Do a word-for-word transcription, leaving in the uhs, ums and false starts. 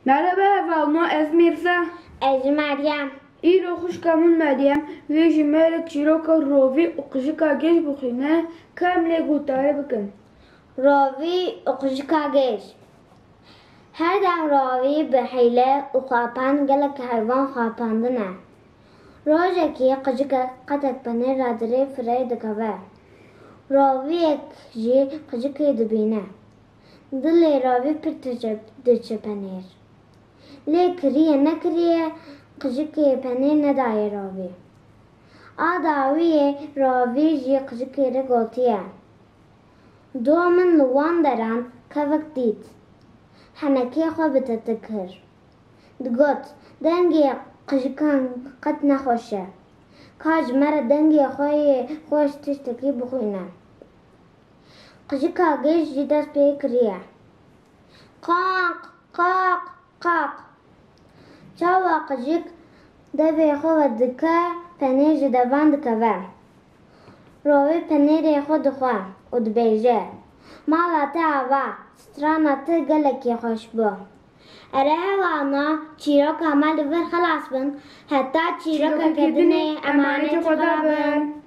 Merhaba hevalno, ez Mirza. Ez jî Meryem. Îro xwişka min Meryem wê ji me re çîroka rovî û qijika gêj bixwîne, ka em lê guhdarî bikin. Rovî û qijika gêj. Her dem rovî bi hîle û xapand gelek heywan xapandine. Rojekî qijikek qetek penêr ra dirê firê dikeve. Roviyek jî qijikê dibîne. Dilê rovî pir diçe, diçe penêr. Lê kiriye nekiriye qijikê penêr nedaye rovî. A dawiyê rovî jî qijikê re gotiye: Do min li wan deran kevek dît. Henekê xwe bi te dikir. Digot: Dengê qijikan qet nexweş e. Ka ji me re dengê xwe yê xweş tiştekî bixwîne. Qijika gêj jî dest pê kiriye. Qaq, qaq, qaq. Çawa qijik devê xwe vedike, penêr ji devan dikeve. Rovî penêrê xwe dixwe û dibêje: Mala te ava, strana te gelekî xweş bû. Ere hevalno, çîroka me li vir xilas bin. Heta çîrokeke dinê, emanetê Xweda bin.